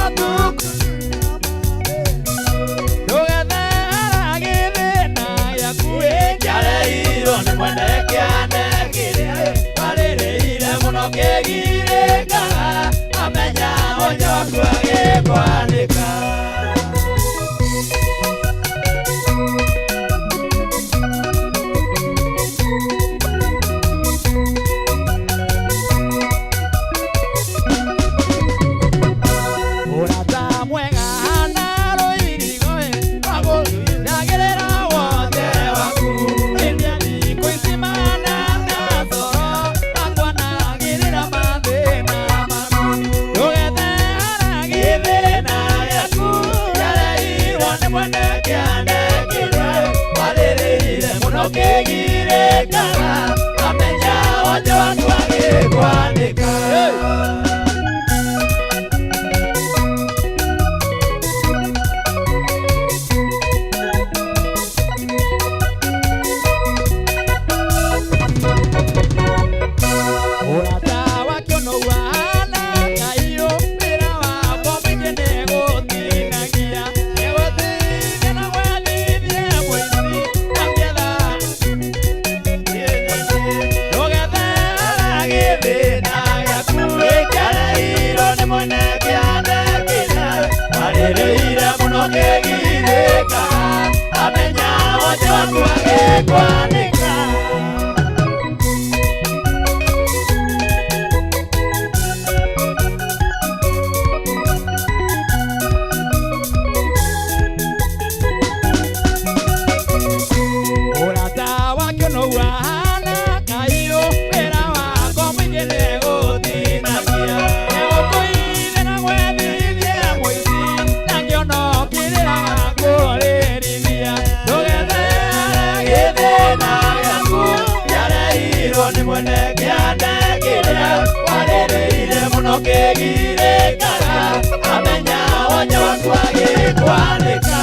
Matukũ ndũgethehara gĩthĩna gĩaku. Kĩareirwo nĩ mwene kĩande kĩrĩa warĩrĩire mũno kĩgirĩkaga amenya ũnyo waku agĩkwanĩka. Ũrata mwega na rũirigo wagũthiragĩrĩra wothe waku. Ĩndĩ thikũ ici mana na toro makwanagĩrĩra mathĩna maku. Ndũgethehara Gĩthĩna gĩaku kĩareirwo nĩ mwene kĩande kĩrĩa warĩrĩire mũno kĩgirĩkaga amenya wothe waku agĩkwanĩka. Ũrata wake ũnũhana kaiyũ, wĩra wakwa mũingĩ nĩgũtinagia, nĩgũtinia na gwethithia mũici na ngĩetha. Ndũgethehara Gĩthĩna gĩaku kĩareirwo nĩ mwene kĩande kĩrĩa warĩrĩire mũno kĩgirĩkaga amenya wothe waku agĩkwanĩka. Ũrata wake ũnũhana kaiyũ, wĩra wakwa mũingĩ nĩgũtinagia, nĩgũkũithia na gwethithia mũici na ngĩona ũkĩrĩraga kũrĩrithia. Ndũgethehara Gĩthĩna gĩaku kĩareirwo nĩ mwene kĩande kĩrĩa warĩrĩire mũno kĩgirĩkaga amenya wothe waku agĩkwanĩka.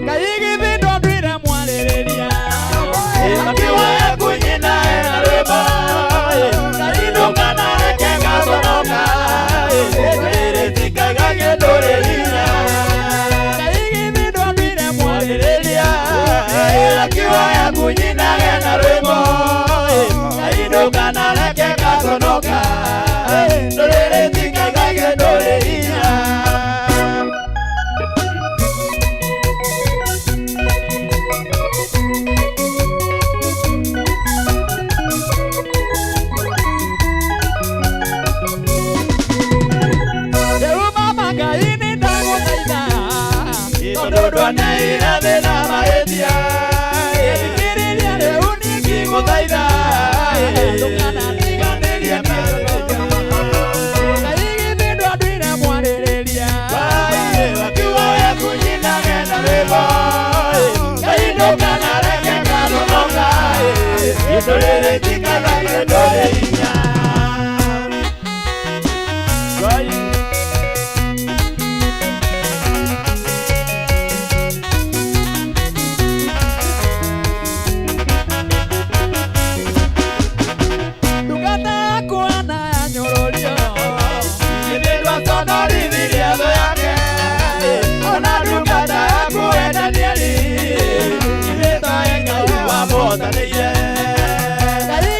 Ngai githĩ ndwandwire mwarĩrĩria. Akiwa kunyina na rwĩmbo Ngai ndũkanareke ngaconoka rĩrĩtikaga ndũrĩria. Ngai githĩ ndwandwire mwarĩrĩria. Rĩrĩa akiwa kunyina na rwĩmbo Ngai ndũkanareke ngaconoka ndũrĩrĩtikaga ndũrĩria. Rĩu mama Ngai nĩ ndagũthaitha. Tondũ ndwaneire thĩna mahĩtia. Thikĩrĩria rĩu niĩ ngĩgũthaitha. Ndũkanatiganĩrie mehia. Ngai githĩ ndwandwire mwarĩrĩria. Ndungata yakwa na yanyũrũrio. Ngai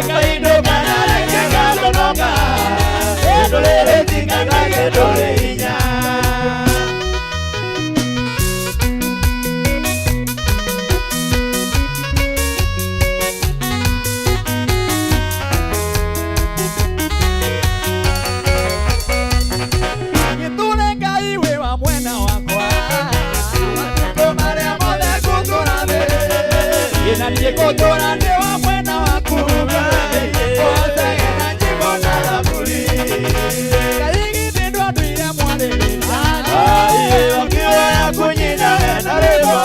Ngai ndũkanareke ngaconoka, ndũrĩrĩtikana ndũrĩ hinya. Gĩthure Ngai wĩ wa mwena wakwa. Matukũ marĩa mothe ngũtũũra thĩ, Na niĩ ngũtũũra ndĩ wa mwena waku. ngocage na nyĩmbo na thaburi. Ngai githĩ ndwandũire mwarĩrĩria. Ũkĩoya kũnyina na rĩmbo,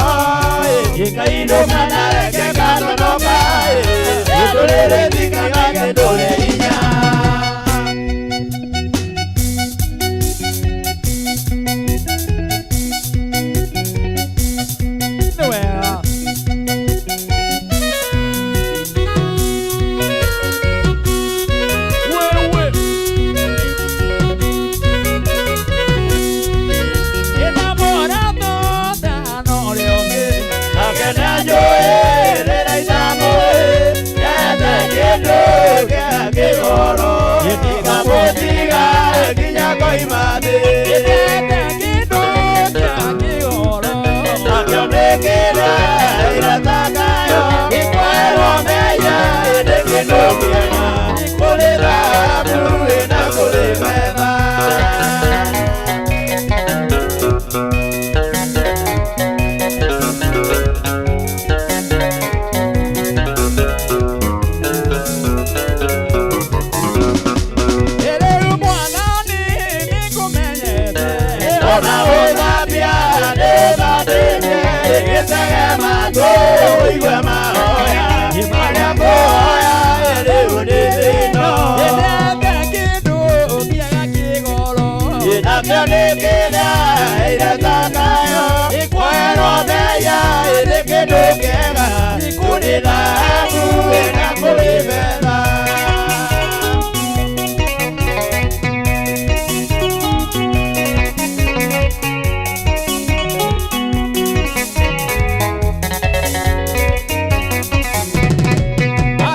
Ngai ndũkanareke ngaconoka, ndũrĩrĩtikana ndũrĩ hinya. Nĩ wega. Wewe. Ĩna moratho thano ũrĩa ũngĩ. Nake nĩanjũĩ rĩrĩa itamũĩ, nyendete kĩndũ kĩa kĩgoro, ndikamũtiga nginya ngoima thĩ. Nyendete kĩndũ kĩa kĩgoro. Nakĩo nĩ kĩrĩa iratakayo, kwerwo menya nĩ kĩndũ kĩega, kũrĩ thahabu na kũrĩ betha. Rĩu mwathani nĩngũmenyete. Ona gũthambia nĩthambĩtie, gĩtege matũ ũigue mahoya, marĩa ngũhoya rĩu nĩ thĩno. Nyendete kĩndũ kĩega kĩgoro. Nakĩo nĩ kĩrĩa iretakayo, kwerwo menya nĩ kĩndũ kĩega, kũrĩ thahabu na kũrĩ betha.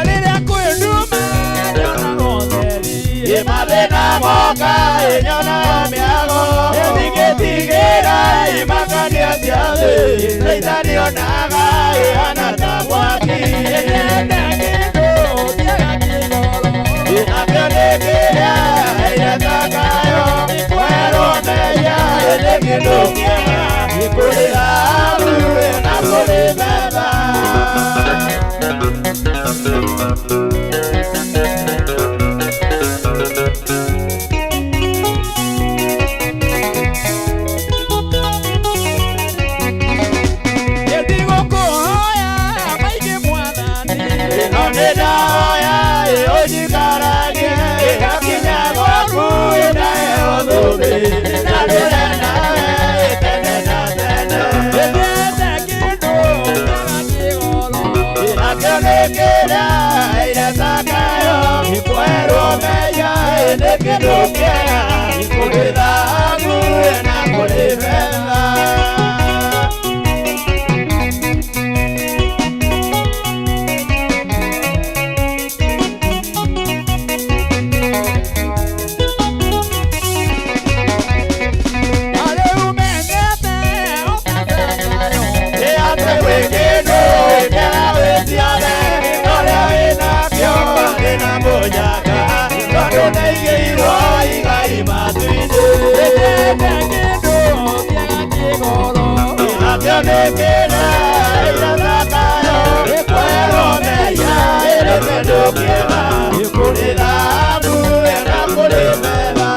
Rĩrĩa kwĩ nduma nyonaga ũtheri. Mathĩna moka nyonaga mĩago, ndigĩtigĩra imakania cia thĩ, Caitani onaga ĩhana ta mwaki. Nyendete kĩndũ kĩega kĩgoro. Nakĩo nĩ kĩrĩa iretakayo, kwerwo menya nĩ kĩndũ kĩega, kũrĩ thahabu na kũrĩ betha. Ndigũkũhoya maingĩ mwathani. Ĩno nĩ ndahoya ũnjikaragie, ngakinya gwaku ndaheo thũmbĩ, na ndũre nawe tene na tene. Nyendete kĩndũ kĩega kĩgoro. Nakĩo nĩ kĩrĩa iretakayo, kwerwo menya nĩ kĩndũ kĩega, kũrĩ thahabu na kũrĩ betha. Rĩu menyete ũtazamayo. Nĩ atĩ gwĩ kĩndũ kĩega wĩciare, ũrĩa wĩnakĩo nĩ na mũnyaka, tondũ nĩaigĩirwo igai matu-inĩ. Nyendete kĩndũ kĩega kĩgoro. Nakĩo nĩ kĩrĩa iretakayo, kwerwo menya nĩ kĩndũ kĩega, kũrĩ thahabu na kũrĩ betha.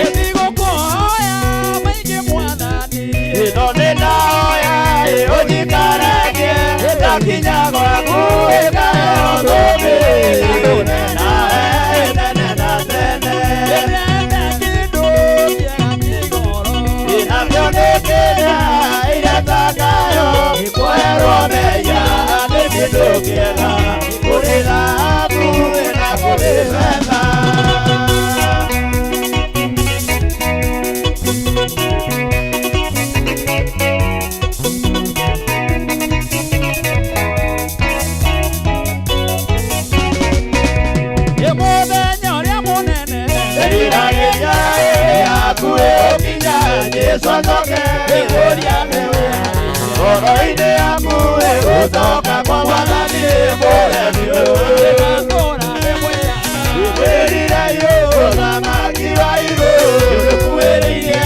Ndigũkũhoya maingĩ mwathani. Ĩno nĩ ndahoya ũnjikaragie, ndakinya gwaku ngaheo thũmbĩ, ndũre nawe tene na tene. Mĩrango-inĩ yaku ĩgũcoka kwa Mwathani mũremi Ndatũra ndĩmwĩraga. Wĩrire ũthamaki wa igũrũ nĩũkuhĩrĩirie.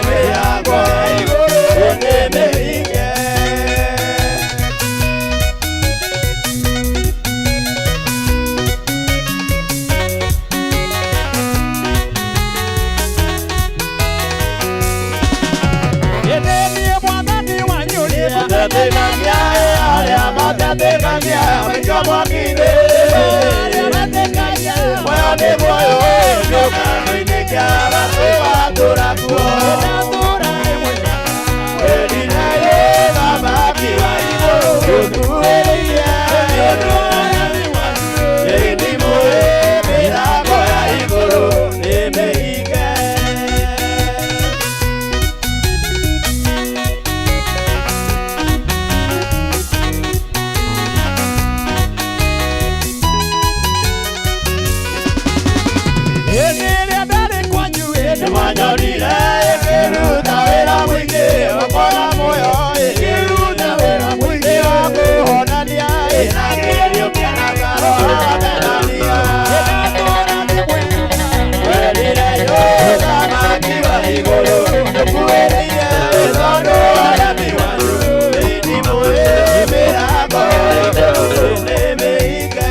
Mĩrango ya igũrũ nĩ mĩhinge. Ĩndĩ niĩ Mwathani wanyu rĩ, Matetekagia, arĩa matetekagia maikio mwaki-inĩ. Arĩa metĩkagia. Muoyo nĩ muoyo, kĩũngano-inĩ kĩa atatũ watũũra kuo. Ndatũra ndĩmwĩraga. Wĩrire ũthamaki wa igũrũ nĩũkuhĩrĩirie. Ĩndĩ mĩrango ya igũrũ nĩ mĩhinge. Hĩndĩ ĩrĩa ndarĩ kwanyu ĩ, Nĩmwanyonire ngĩruta wĩra mũingĩ wakora muoyo, ngĩruta wĩra mũingĩ wa kũhonania, na ngĩriũkia Lazaro Bethania. Ndatũra ndĩmwĩraga. Wĩrire ũthamaki wa igũrũ nĩũkuhĩrĩirie, tondũ ũremi wanyu ĩndimũ mĩrango ya igũrũ nĩ mĩhinge.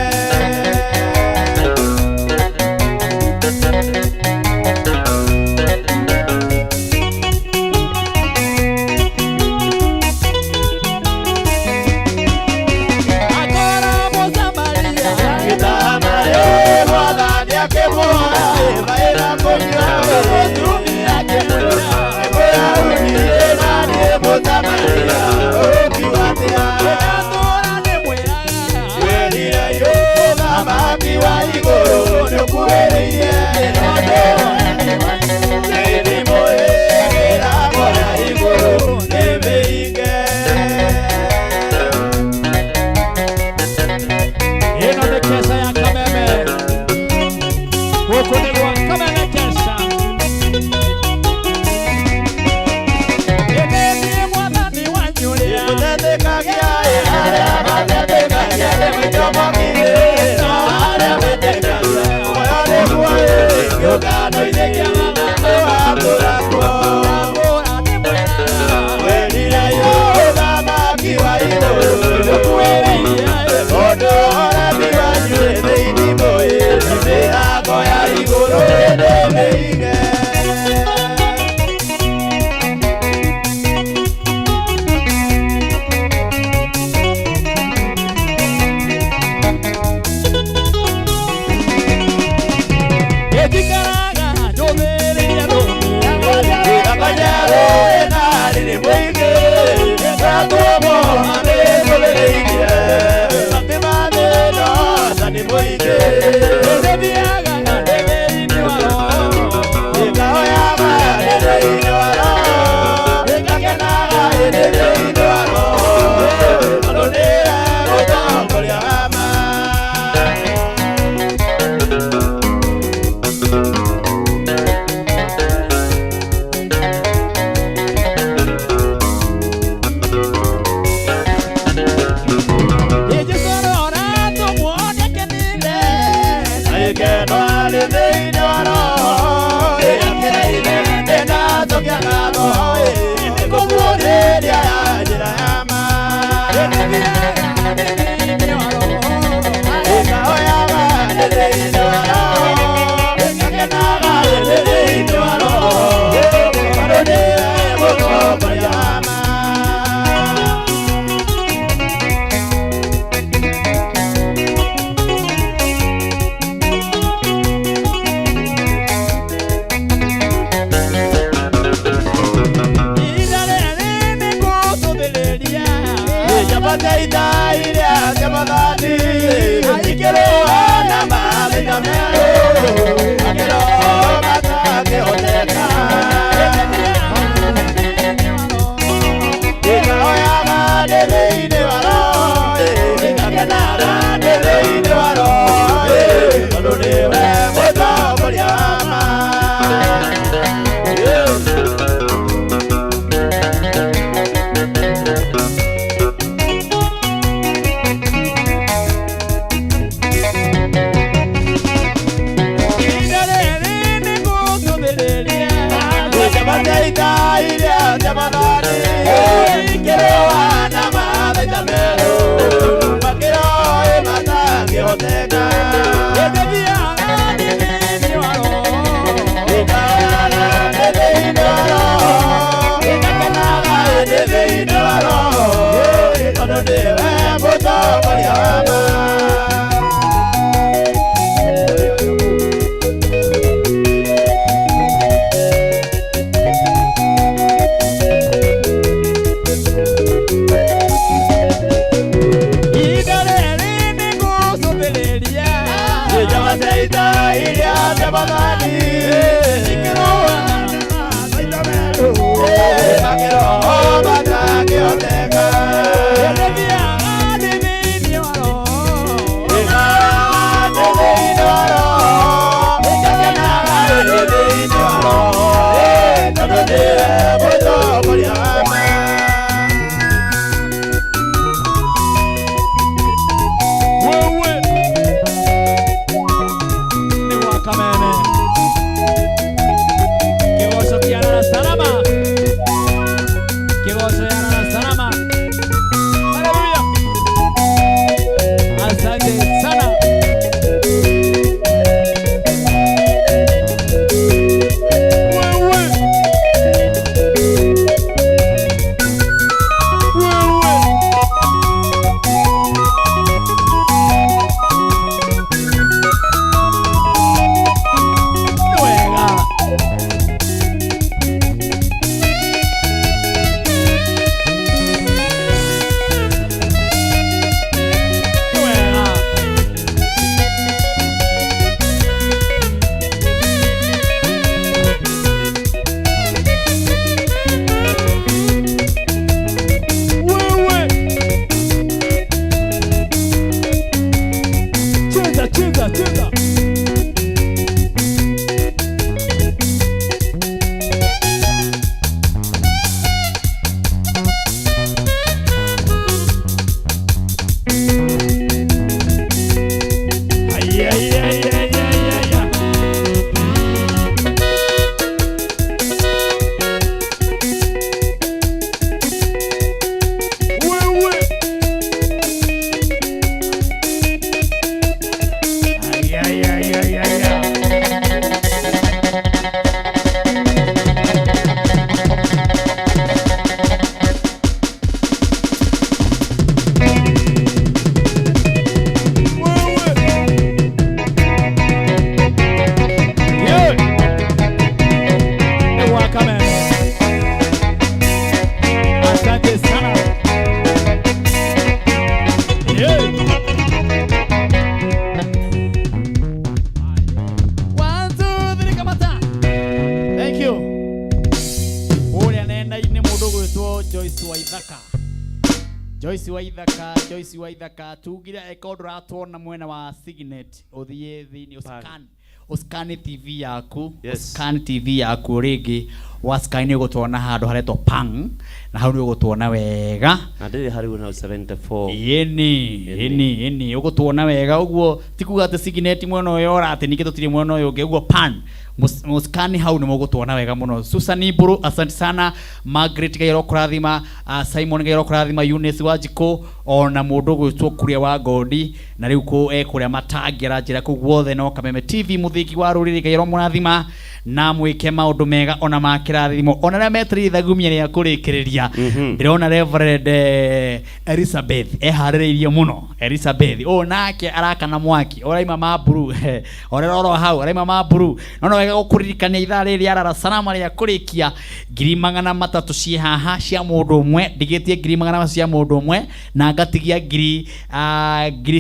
Akora Mũsamaria. Gĩtama-rĩ, Mwathani akĩmuoya, maĩ na kũnyua, Mũtumia akĩmwĩra. Mũyahudi na niĩ Mũsamaria, ũkiuga atĩa? Ndatũra ndĩmwĩraga. Wĩrire ũthamaki wa igũrũ nĩũkuhĩrĩirie, ĩndimũ mĩrango ya igũrũ nĩ mĩhinge. Ĩno nĩ keca ya Kameme. Gũkũ nĩ gwa Kameme keca. Ĩndĩ niĩ Mwathani wanyu rĩ, Mũtetekagia, arĩa matetekagia, maikio mwaki-inĩ, arĩa metĩkagia, muoyo nĩ muoyo, cia Mwathani ikĩrũa na mathaita merũ makĩroĩ matangĩhoteka. Hĩndĩ thiaga ndĩ thĩinĩ wa Roho. Ikaraga ndĩ thĩinĩ wa Roho, ngakenaga ndĩ thĩinĩ wa Roho, tondũ nĩwe mũtongoria wa ma. Ihinda rĩrĩ nĩngũcũthĩrĩria. Njama cia ita iria cia Mwathani ikĩrũa na mathaita merũ makĩroho matangĩhoteka. Hĩndĩ thiaga ndĩ thĩinĩ wa Roho. Ikaraga ndĩ thĩinĩ wa Roho, ngakenaga ndĩ thĩinĩ wa Roho, tondũ nĩwe mũtongoria wa ma. Wewe nĩ gwa Kameme. Kĩgoco kĩa Rara Salama. Kĩgoco ya Rara Salama. Haleluya. Asante sana. Wewe. Wewe. Nĩ wega. Nĩ wega. Wewe. Cheza, cheza, cheza. Ay, ay, ay, ay, ay, ay, ay. Wewe. Ay, ay, ay, ay, ay, ay. Wewe. Yeah. Ni wa Kameme. Asante sana. Yeah. One, two, three, kamata. Thank you. Kũrĩa nenda-inĩ mũndũ ũgwĩtwo Joyce Waithaka. Joyce Waithaka, Joyce Waithaka, tugire eko ndũratuona mwena wa Signet, ũthiĩ thĩinĩ ũscan ũscan TV yaku. Ũscan TV yaku rĩngĩ wa scan nĩ ũgũtuona handũ haretwo Pang na hau nĩ ũgũtuona wega. Na ndĩrĩ harĩ na 74. Ĩni ĩni ĩni, ũgũtuona wega ũguo ti kuga atĩ Signet mwena ũyũ ora atĩ ningĩ tũtirĩ mwena ũyũ ũngĩ. Ũguo Pan mũscan hau nĩ mũgũtuona wega mũno. Susan Mburu, asante sana. Margaret, Ngai arokũrathima. Simon, Ngai arokũrathima. Eunice Wanjikũ ona mũndũ ũgwĩtwo Kuria wa Ngodi na rĩu kũ ekũrĩa matangĩra njĩra kũu guothe no Kameme TV mũthingi wa rũrĩrĩ. Ngai aromũrathima na mwĩke maũndũ mega ona ma kĩrathimo ona arĩa metereire ithagumia rĩa kũrĩkĩrĩria. Ndĩrona Reverend Elizabeth eharĩrĩirie mũno. Elizabeth ũyũ nake arakana mwaki ũraima ma mburu orera oro hau araima ma mburu no no wega gũkũririkania ithaa rĩrĩ rĩa Rara Salama rĩa kũrĩkia 300,000 ciĩ haha cia mũndũ ũmwe. Ndigĩtie 300,000 cia mũndũ ũmwe na ngatigia ngiri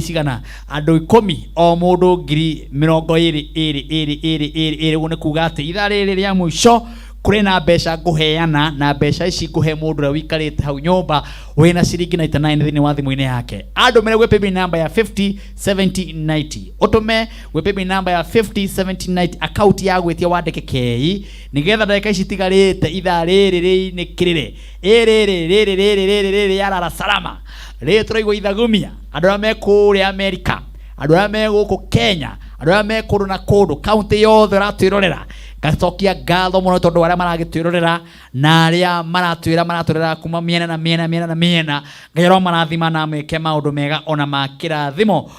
cigana andũ 10 o mũndũ 22,000 20 20 20. Ũguo nĩ kuga atĩ ithaa rĩrĩ rĩa mũico kũrĩ na mbeca ngũheana na mbeca ici ngũhe mũndũ ũrĩa ũikarĩte hau nyũmba wĩna ciringi 99 thĩinĩ wa thimũ-inĩ yake. Andũmĩre gwĩ paybill number ya 50 70 90, ũtũme gwĩ paybill number ya 50 70 90, account ya gwĩtia wandĩke kei nĩgetha ndagĩka ici itigarĩte ithaa rĩrĩ rĩinĩkĩrĩre ĩrĩrĩ rĩrĩ rĩrĩ rĩrĩ rĩrĩ ya Rara Salama rĩrĩ tũraigua ithagumia. Andũ arĩa me kũrĩa Amerika, andũ arĩa me gũkũ Kenya, andũ arĩa me kũndũ na kũndũ kaunti yothe ũratwĩrorera. Ngacokia ngatho mũno tondũ arĩa maragĩtwĩrorera na arĩa maratwĩra maratwĩrora kuma mĩena na mĩena mĩena na mĩena, Ngai aromarathima na meke maũndũ mega ona ma kĩrathimo.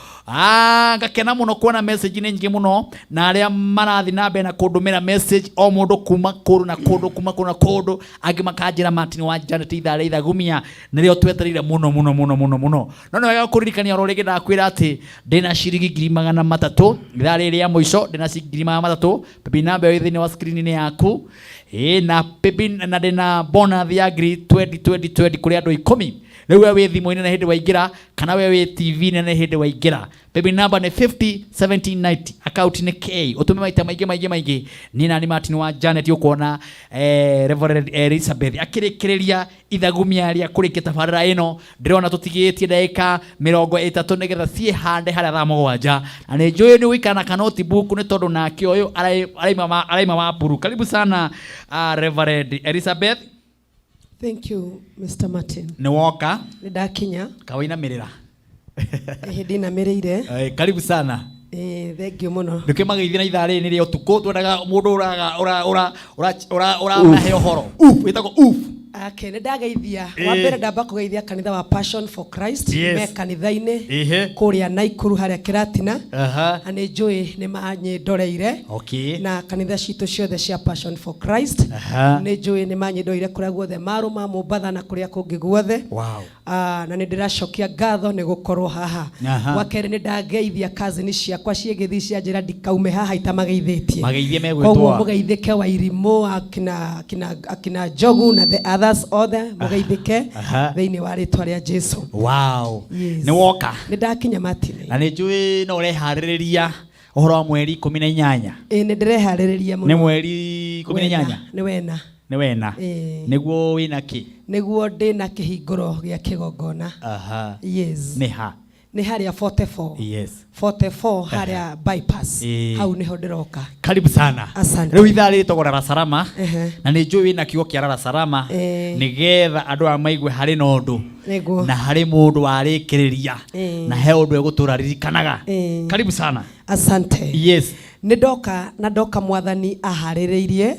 Ngakena mũno kuona message nĩ nyingĩ mũno na arĩa marathiĩ na mbere na kũndũmĩra message, o mũndũ kuma kũndũ na kũndũ, kuma kũndũ na kũndũ, angĩ makanjĩra Martin wa Janet ithaa rĩa ithagumia nĩrĩo twetereire mũno mũno mũno mũno mũno. No nĩ wega kũririkania oro rĩngĩ, ndakwĩra atĩ ndĩna ciringi 300,000 ithaa rĩrĩ rĩa mũico, ndĩna ciringi 300,000. Paybill number ĩyo ĩ thĩinĩ wa screen-inĩ yaku. Ĩ na paybill na ndĩna bonus ya ngiri 20 20 20 kũrĩ andũ 10. Rĩu we wĩ thimũ-inĩ na hĩndĩ waingĩra, kana we wĩ TV-inĩ na hĩndĩ waingĩra. Paybill number nĩ 50 17 90, account nĩ K. Ũtũme maita maingĩ maingĩ maingĩ. Niĩ nani Martin wa Janet ũkuona Reverend Elizabeth akĩrĩkĩrĩria ithagumia rĩa kũrĩkia tabarĩra ĩno. Ndĩrona tũtigĩtie ndagĩka 30 nĩgetha ciĩhande harĩa thaa 7, na nĩ njũĩ nĩ ũgũikara na kanotebook nĩ tondũ nake ũyũ araima wa mburu. Karibu sana, Reverend Elizabeth. Thank you, Mr. Martin. Nĩ woka. Nĩ ndakinya. Kawainamĩrĩra. Hĩndĩ inamĩrĩire. Karibu sana. Thank you mũno. Ndũkĩmageithie na ithaa rĩrĩ nĩ rĩa ũtukũ, twendaga mũndũ ũramahe ũhoro. Uf, wĩtagwo uf. Okay, nĩ ndageithia. Wa mbere ndamba kũgeithia kanitha wa Passion for Christ. Me kanitha-inĩ kũrĩa Naikuru harĩa Kĩratina. Na nĩ njũĩ nĩ manyĩndoreire. Na kanitha citũ ciothe cia Passion for Christ. Nĩ njũĩ nĩ manyĩndoreire kũrĩa guothe marũma Mombatha na kũrĩa kũngĩ guothe. Na nĩ ndĩracokia ngatho nĩ gũkorwo haha. Wa kerĩ nĩ ndageithia cousin ciakwa ciĩ gĩthii cia njĩra ndikaume haha itamageithĩtie. Mageithie megwĩtwo. Koguo mũgeithĩke Wairimũ, akina Njogu na the others othe, mũgeithĩke thĩinĩ wa rĩtwa rĩa Jesu. Wow. Yes. Nĩ woka. Nĩ ndakinya Martin. Na nĩ njũĩ no ũreharĩrĩria ũhoro wa mweri 18. Ĩĩ, nĩ ndĩreharĩrĩria mũno. Nĩ mweri 18? Nĩ wena. Nĩ wena. Ĩĩ. Nĩguo wĩna kĩ? Nĩguo ndĩna kĩhingũro gĩa kĩgongona. Yes. Nĩ ha? Nĩ harĩa 44. Yes. 44 harĩa bypass. Hau nĩho ndĩroka. Karibu sana. Asante. Rĩu ithaa rĩrĩ tũgũra Rara Salama. Na nĩ njũĩ wĩna kiugo kĩa Rara Salama. Nĩgetha andũ aya maigue harĩ na ũndũ. Nĩguo. Na harĩ mũndũ warĩkĩrĩria. Na he ũndũ egũtũra ririkanaga. Karibu sana. Asante. Yes. Nĩ ndoka na ndoka mwathani aharĩrĩirie.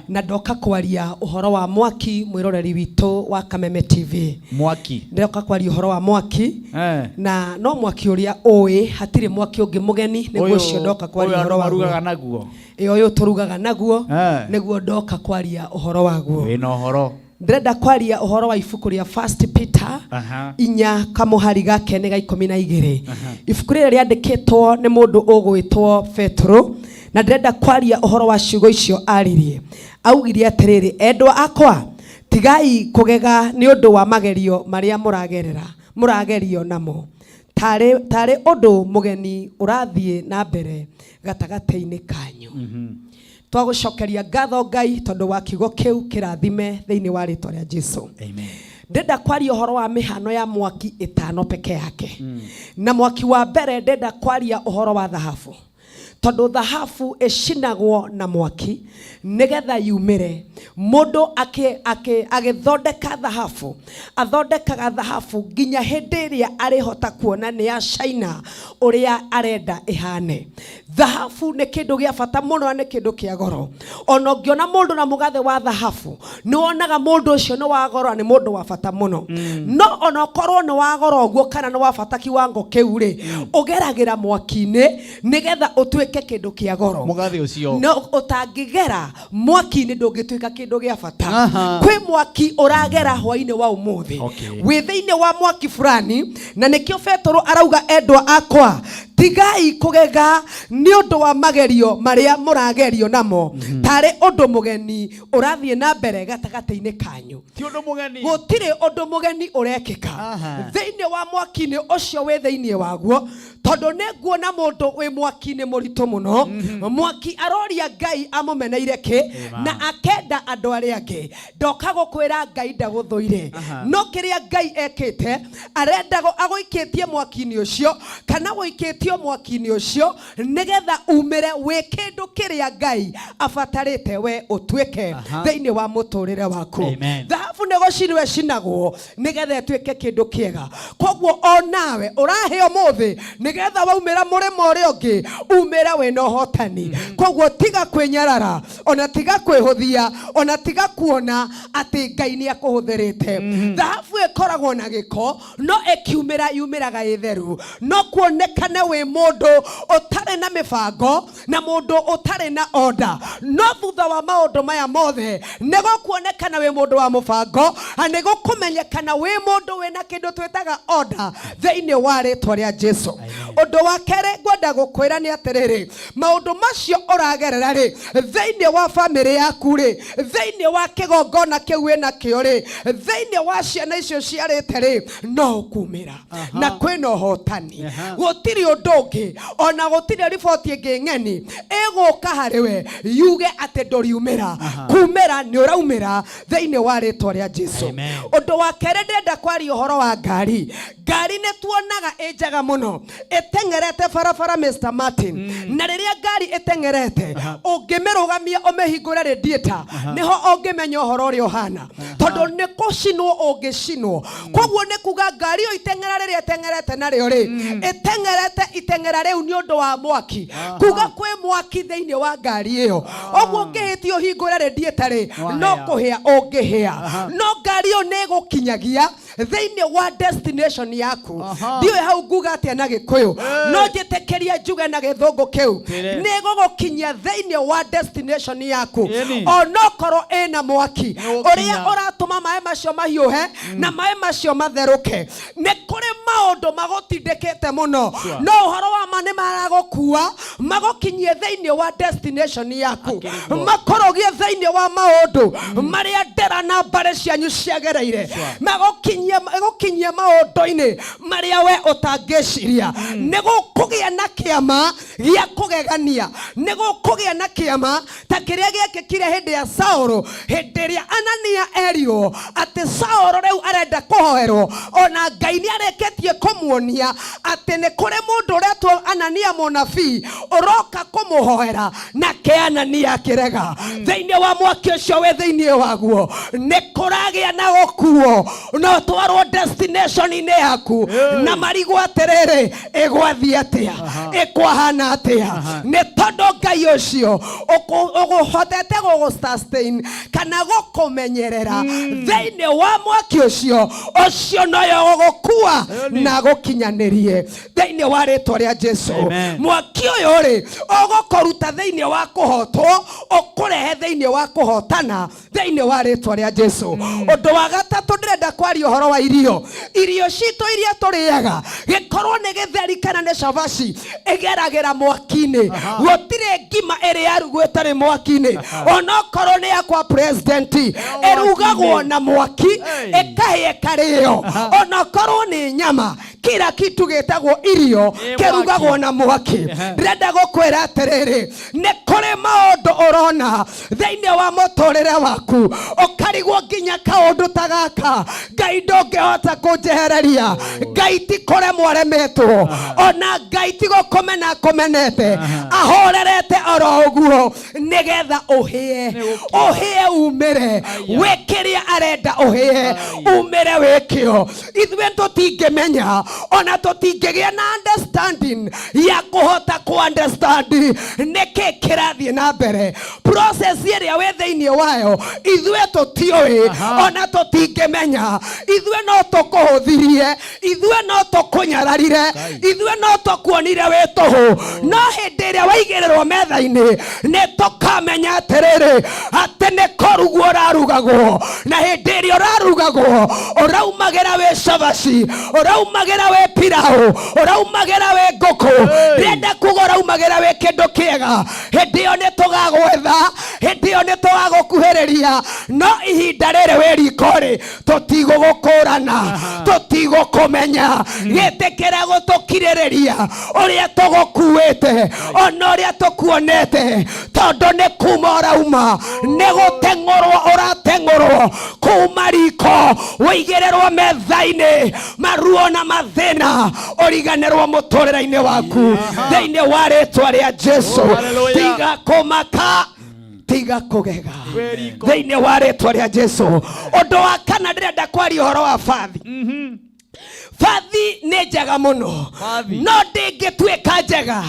Na ndoka kwaria ũhoro wa mwaki mwĩroreri witũ wa Kameme TV. Mwaki. Ndoka kwaria ũhoro wa mwaki. Na no mwaki ũrĩa ũĩ, hatirĩ mwaki ũngĩ mũgeni, nĩguo ũcio ndoka kwaria Ũyũ ũhoro waguo. marugaga naguo. Ĩ, ũyũ tũrugaga naguo, nĩguo ndoka kwaria ũhoro waguo. Wĩna ũhoro. Ndĩrenda kwaria ũhoro wa ibuku rĩa First Peter 4 kamũhari gake nĩ ga 12. Ibuku rĩrĩ rĩandĩkĩtwo nĩ mũndũ ũgwĩtwo Petero, na ndĩrenda kwaria ũhoro wa ciugo icio aririe. Augire atĩrĩrĩ, endwa akwa, tigai kũgega nĩ ũndũ wa magerio marĩa mũragerio namo, tarĩ ũndũ mũgeni ũrathiĩ na mbere gatagatĩ-inĩ kanyu. Twagũcokeria ngatho Ngai tondũ wa kiugo kĩu kĩrathime thĩinĩ wa rĩtwa rĩa Jesu. Amen. Ndĩrenda kwaria ũhoro wa mĩhano ya mwaki 5 peke yake. Na mwaki wa mbere ndĩrenda kwaria ũhoro wa thahabu. Tondũ thahabu ĩcinagwo na mwaki nĩgetha yumĩre. Mũndũ agĩthondeka thahabu, athondekaga thahabu nginya hĩndĩ ĩrĩa arĩhota kuona nĩ ya China ũrĩa arenda ĩhane. Thahabu nĩ kĩndũ gĩa bata mũno na nĩ kĩndũ kĩa goro. Ona ũngĩona mũndũ na mũgathe wa thahabu, nĩ wonaga mũndũ ũcio nĩ wa goro na nĩ mũndũ wa bata mũno. No ona ũkorwo nĩ wa goro ũguo kana nĩ wa bata kiwango kĩu rĩ, ũgeragĩra mwaki-inĩ nĩgetha ũtuĩke kĩndũ kĩa goro. Mũgathe ũcio. No ũtangĩgera mwaki-inĩ ndũngĩtuĩka kĩndũ gĩa bata. Kwĩ mwaki ũragera hwainĩ wa ũmũthĩ. Wĩ thĩinĩ wa mwaki fulani, na nĩkĩo Petero arauga endwa akwa, tigai kũgega nĩ ũndũ wa magerio marĩa mũragerio namo, tarĩ ũndũ mũgeni ũrathiĩ na mbere gatagatĩ-inĩ kanyu. Ti ũndũ mũgeni. Gũtirĩ ũndũ mũgeni ũrekĩka. Thĩinĩ wa mwaki-inĩ ũcio wĩ thĩinĩ waguo, tondũ nĩ nguona mũndũ wĩ mwaki-inĩ mũritũ mũno. Mwaki aroria Ngai amũmeneire kĩ, na akenda andũ arĩa angĩ. Ndoka gũkwĩra Ngai ndagũthũire. No kĩrĩa Ngai ekĩte, arenda agũikĩtie mwaki-inĩ ũcio, kana gũikĩtio mwaki-inĩ ũcio, nĩgetha umĩre wĩ kĩndũ kĩrĩa Ngai abatarĩte we ũtuĩke thĩinĩ wa mũtũrĩre waku. Amen. Thahabu nĩ Thahabu nĩ gũcinwo ĩcinagwo nĩgetha ĩtuĩke kĩndũ kĩega. Koguo onawe ũrahĩa ũmũthĩ nĩgetha waumĩra mũrĩmo ũrĩa ũngĩ umĩre wĩna ũhotani. Koguo tiga kwĩnyarara, ona tiga kwĩhũthia, ona tiga kuona atĩ Ngai nĩ akũhũthĩrĩte. Thahabu ĩkoragwo na gĩko, no ĩkiumĩra yumĩraga ĩ theru. No kuonekane wĩ mũndũ ũtarĩ na mĩbango na mũndũ ũtarĩ na order, no thutha wa maũndũ maya mothe nĩ gũkuonekana wĩ mũndũ wa mũbango, na nĩ gũkũmenyekana wĩ mũndũ wĩna kĩndũ twĩtaga order thĩinĩ wa rĩtwa rĩa Jesu. Ũndũ wa kerĩ ngwenda gũkwĩra nĩ atĩrĩrĩ, maũndũ macio ũragerera rĩ, thĩinĩ wa bamĩrĩ yaku rĩ, thĩinĩ wa kĩgongona kĩu wĩnakĩo rĩ, thĩinĩ wa ciana icio ciarĩte rĩ, no ũkumĩra na kwĩna ũhotani. Gũtirĩ ũndũ ũngĩ, ona gũtirĩ riboti ĩngĩ ng'eni ĩgũka harĩ we yuge atĩ ndũriumĩra. Kumĩra nĩ ũraumĩra thĩinĩ wa rĩtwa rĩa Jesu. Amen. Ũndũ wa kerĩ ndĩrenda kwaria ũhoro wa ngari. Ngari nĩ tuonaga ĩ njega mũno ĩteng'erete barabara, Mr. Martin, na rĩrĩa ngari ĩteng'erete ũngĩmĩrũgamia ũmĩhingũre radiator, nĩho ũngĩmenya ũhoro ũrĩa ũhana, tondũ nĩ kũcinwo ũngĩcinwo. Koguo nĩ kuga ngari ĩyo iteng'era rĩrĩa ĩteng'erete narĩo rĩ, ĩteng'erete iteng'era rĩu nĩ ũndũ wa mwaki, kuga kwĩ mwaki thĩinĩ wa ngari ĩyo. Ũguo ũngĩhĩtia ũhingũre radiator rĩ, no Wahĩa. kũhĩa ũngĩhĩa, no ngari ĩyo nĩ ĩgũkinyagia thĩinĩ wa destination yaku. Ndiũĩ hau nguga atĩa na Gĩkũyũ, no njĩtĩkĩrie njuge na Gĩthũngũ kĩu. Twĩre. Nĩ ĩgũgũkinyia thĩinĩ wa destination yaku, onokorwo ĩna mwaki Nĩgũkinya. ũrĩa ũratũma maĩ macio mahiũhe na maĩ macio matherũke. Nĩ kũrĩ maũndũ magũtindĩkĩte mũno, no ũhoro wa ma nĩ maragũkua magũkinyie thĩinĩ wa destination yaku, Akĩrĩguo. makũrũgie thĩinĩ wa maũndũ marĩa ndera na mbarĩ cianyu ciagereire, magũkinyie maũndũ-inĩ marĩa we ũtangĩciria. Nĩ gũkũgĩa na kĩama gĩa kũgegania, nĩ gũkũgĩa na kĩama ta kĩrĩa gĩekĩkire hĩndĩ ya Saũlũ, hĩndĩ ĩrĩa Anania erirwo atĩ Saũlũ rĩu arenda kũhoerwo, ona Ngai nĩ arĩkĩtie kũmuonia atĩ nĩ kũrĩ mũndũ ũretwo Anania mũnabii ũroka kũmũhoera, nake Anania akĩrega. Thĩinĩ wa mwaki ũcio wĩ thĩinĩ waguo nĩ kũragĩa na gũkuo, no twarwo destination-inĩ yaku na marigwo atĩrĩrĩ, ĩgwathiĩ atĩa, ĩkwahana atĩa, nĩ tondũ Ngai ũcio ũgũhotete gũgũ sustain kana gũkũmenyerera thĩinĩ wa mwaki ũcio, ũcio noyo ũgũkua na gũkinyanĩrie thĩinĩ wa rĩtwa rĩa Jesu. Amen. Mwaki ũyũ rĩ, ũgũkũruta thĩinĩ wa kũhotwo ũkũrehe thĩinĩ wa kũhotana thĩinĩ wa rĩtwa rĩa Jesu. Ũndũ wa gatatũ ndĩrenda kwaria ũhoro wa irio. Irio citũ iria tũrĩaga, gĩkorwo nĩ gĩtheri kana nĩ cabaci, ĩgeragĩra mwaki-inĩ. Gũtirĩ ngima ĩrĩ yarugwo ĩtarĩ mwaki-inĩ, onokorwo nĩ ya kwa president, ĩrugagwo na mwaki, ĩkahĩa ĩkarĩo. Onokorwo nĩ nyama, kila kitu gĩtagwo irio kĩrugagwo mwaki. Na mwaki. Ndĩrenda gũkwĩra atĩrĩrĩ, nĩ kũrĩ maũndũ ũrona thĩinĩ wa mũtũrĩre waku ũkarigwo nginya kaũndũ ta gaka Ngai ndũngĩhota kũnjehereria. Ngai ti kũremwo aremetwo, ona Ngai ti gũkũmena akũmenete, ahorerete oro ũguo nĩgetha ũhĩe, ũhĩe umĩre wĩ kĩrĩa arenda ũhĩe umĩre wĩkĩo. Ithuĩ tũtingĩmenya, ona tũtingĩgĩa na understanding ya kũhota kũ understand nĩkĩ kĩrathiĩ na mbere, process ĩrĩa wĩ thĩinĩ wayo ithuĩ tũtiũĩ, ona tũtingĩmenya. Ithuĩ no tũkũhũthirie, ithuĩ no tũkũnyararire, ithuĩ no tũkuonire wĩ tũhũ, no hĩndĩ ĩrĩa waigĩrĩrwo metha-inĩ nĩ tũkamenya atĩrĩrĩ, atĩ nĩ kũrugwo ũrarugagwo, na hĩndĩ ĩrĩa ũrarugagwo ũraumagĩra wĩ cabaci, ũraumagĩra wĩ pilau, ũraumagĩra wĩ ngũkũ, ndĩrenda kuga ũraumagĩra wĩ kĩndũ kĩega. Hĩndĩ ĩyo nĩ tũgagwetha, hĩndĩ ĩyo nĩ tũgagũkuhĩrĩria, no ihinda rĩrĩ wĩ riko rĩ, tũtigũgũkũrana, tũtigũkũmenya. Gĩtĩkĩra gũtũkirĩrĩria ũrĩa tũgũkuĩte, ona ũrĩa tũkuonete, tondũ nĩ kuma ũrauma, nĩ gũteng'ũrwo ũrateng'ũrwo kuma riko wĩigĩrĩrwo metha-inĩ, maruo na mathĩna ũriganĩrwo mũtũrĩre-inĩ waku thĩinĩ wa rĩtwa rĩa Jesu. Oh, hallelujah. Tiga kũmaka. Tiga kũgega Wĩ riko. Thĩinĩ wa rĩtwa rĩa Jesu. Ũndũ wa kana, ndĩrenda kwaria ũhoro wa bathi. Bathi nĩ njega mũno, Bathi. no ndĩngĩtuĩka njega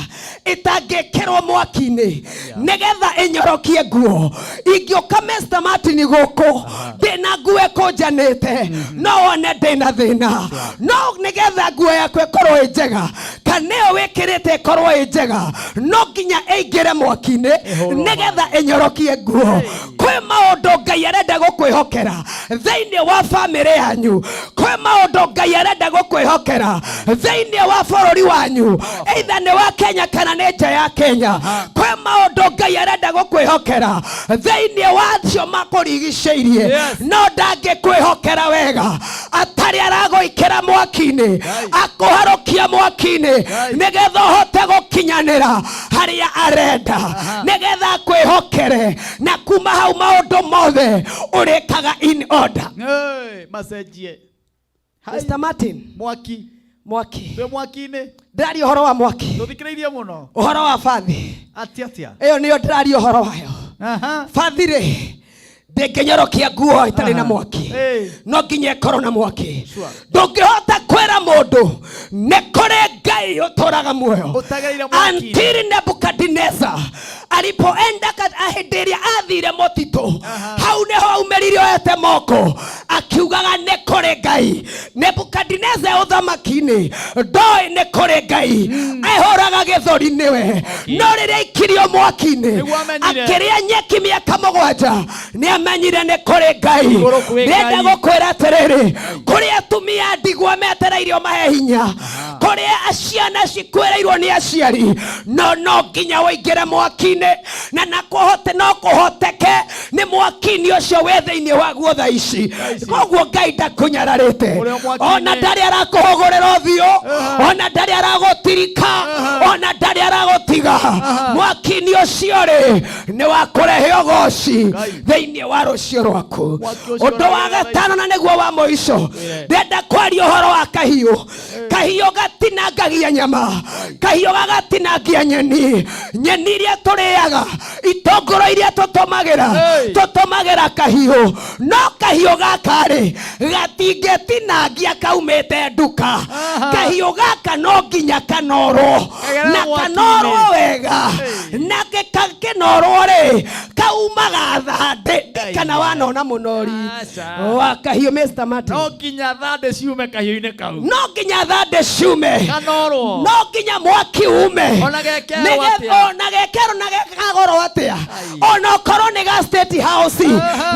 ĩtangĩkĩrwo mwaki-inĩ nĩgetha ĩnyorokie nguo. Ingĩũka, Mr. Martin, gũkũ ndĩna nguo ĩkũnjanĩte, no wone ndĩna thĩna. No nĩgetha nguo yaku ĩkorwo ĩ njega, kana ĩyo wĩkĩrĩte ĩkorwo ĩ njega, no nginya ĩingĩre mwaki-inĩ Ĩhũrwo. nĩgetha ĩnyorokie nguo. Kwĩ maũndũ Ngai arenda gũkwĩhokera thĩinĩ wa bamĩrĩ yanyu, kwĩ maũndũ Ngai arenda gũkwĩhokera thĩinĩ wa bũrũri wanyu, either nĩ wa Kenya kana nĩ nja ya Kenya. Kwĩ maũndũ Ngai arenda gũkwĩhokera thĩinĩ wa acio makũrigicĩirie, no ndangĩkwĩhokera wega atarĩ aragũikĩra mwaki-inĩ, akũharũkia mwaki-inĩ, nĩgetha ũhote gũkinyanĩra harĩa arenda, nĩgetha akwĩhokere, na kuma hau maũndũ mothe ũrĩkaga in order. Hey, macenjie. Hai. Mr. Martin. Mwaki. Mwaki. Twĩ mwaki-inĩ. Ndĩraria ũhoro wa mwaki. Tũthikĩrĩirie mũno. Ũhoro wa bathi. Atia atia? Ĩyo nĩyo ndĩraria ũhoro wayo. Bathi rĩ, ndĩngĩnyorokia nguo ĩtarĩ na mwaki. Hey. No nginya ĩkorwo na mwaki. Sure. Ndũngĩhota kwĩra mũndũ nĩ kũrĩ Ngai ũtũraga muoyo Ũtagereire mwaki-inĩ. until Nebukadnezar alipoenda hĩndĩ ĩrĩa athire mũtitũ, hau nĩho aumĩrire oete moko akiugaga nĩ kũrĩ Ngai. Nebukadnezar ũthamaki-inĩ ndoĩ nĩ kũrĩ Ngai, ehũraga gĩthũri nĩwe, no rĩrĩa aikirio mwaki-inĩ, Nĩguo amenyire. akĩrĩa nyeki mĩaka 7, nĩ amenyire nĩ kũrĩ Ngai. Igũrũ kwĩ Ndĩrenda Ngai. gũkwĩra atĩrĩrĩ, kũrĩ atumia ndigwa metereirio mahe hinya, kũrĩ ciana cikwĩrĩirwo nĩ aciari, no nginya ũingĩre mwaki-inĩ, na kũhote no kũhoteke nĩ mwaki-inĩ ũcio wĩ thĩinĩ waguo thaa ici. Koguo Ngai ndakũnyararĩte. Ũrĩ o mwaki-inĩ. Ona ndarĩ arakũhũgũrĩra ũthiũ, ona ndarĩ aragũtirika, ona ndarĩ aragũtiga. Mwaki-inĩ ũcio rĩ, nĩ wa kũrehe ũgoci Ngai. thĩinĩ wa rũciũ rwaku. Mwaki ũcio Ũndũ wa ũragera thaa ici. gatano, na nĩguo wa mũico, ndenda kwaria ũhoro wa kahiũ. Kahiũ gatinangagia nyama, kahiũ gagatinangia nyeni, nyeni iria tũrĩaga, itũngũrũ iria tũtũmagĩra. Hey. Tũtũmagĩra kahiũ, no kahiũ gaka rĩ, gatingĩtinangia kaumĩte nduka. Kahiũ gaka no nginya kanorwo Kagerere na mwaki-inĩ. kanorwo wega. Hey. Na kĩnorwo rĩ, kaumaga thandĩ. Kana wanona mũnori Aca. wa kahiũ, Mr. Martin? No nginya thandĩ ciume kahiũ-inĩ kau. No nginya thandĩ ciume. Kanorwo. No nginya mwaki ume. Ona gekerwo atĩa. Ona gekerwo na gekagorwo atĩa, ona okorwo nĩ ga State House,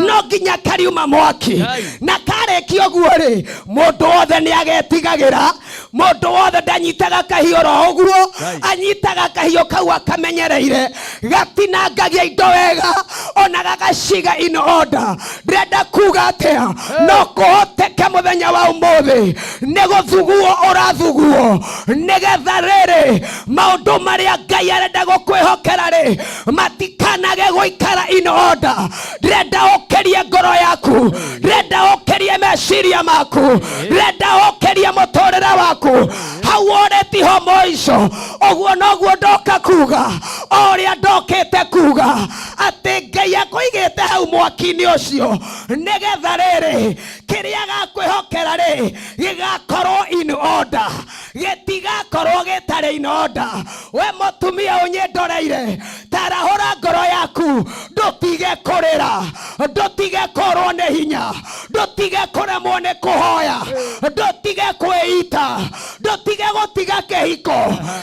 no nginya kariuma mwaki. Ai. Na karĩkia ũguo rĩ, mũndũ wothe nĩ agetigagĩra. Mũndũ wothe ndanyitaga kahiũ ro ũguo. Ai. Anyitaga kahiũ kau akamenyereire, gatinangagia indo wega, ona gagaciga in order. Ndĩrenda kuga atĩa? No kũhoteke mũthenya wa ũmũthĩ nĩ gũthuguo ũrathuguo, nĩgetha rĩrĩ maũndũ marĩa Ngai arenda gũkwĩhokera rĩ, matikanage gũikara in order. Ndĩrenda ũkĩrie ngoro yaku, ndĩrenda ũkĩrie meciria maku, ndĩrenda ũkĩrie mũtũrĩre waku. Hau ũrĩ tiho mũico. Ũguo noguo ndoka kuga, o ũrĩa ndokĩte kuga atĩ Ngai akũigĩte hau mwaki-inĩ ũcio, nĩgetha rĩrĩ kĩrĩa gakwĩhokera rĩ, gĩgakorwo in order, gĩtigakorwo gĩtarĩ in order. We mũtumia ũnyĩndoreire, tarahũra ngoro yaku, ndũtige kũrĩra, ndũtige kũrwo nĩ hinya, ndũtige kũremwo nĩ kũhoya, ndũtige kwĩita, ndũtige gũtiga kĩhiko,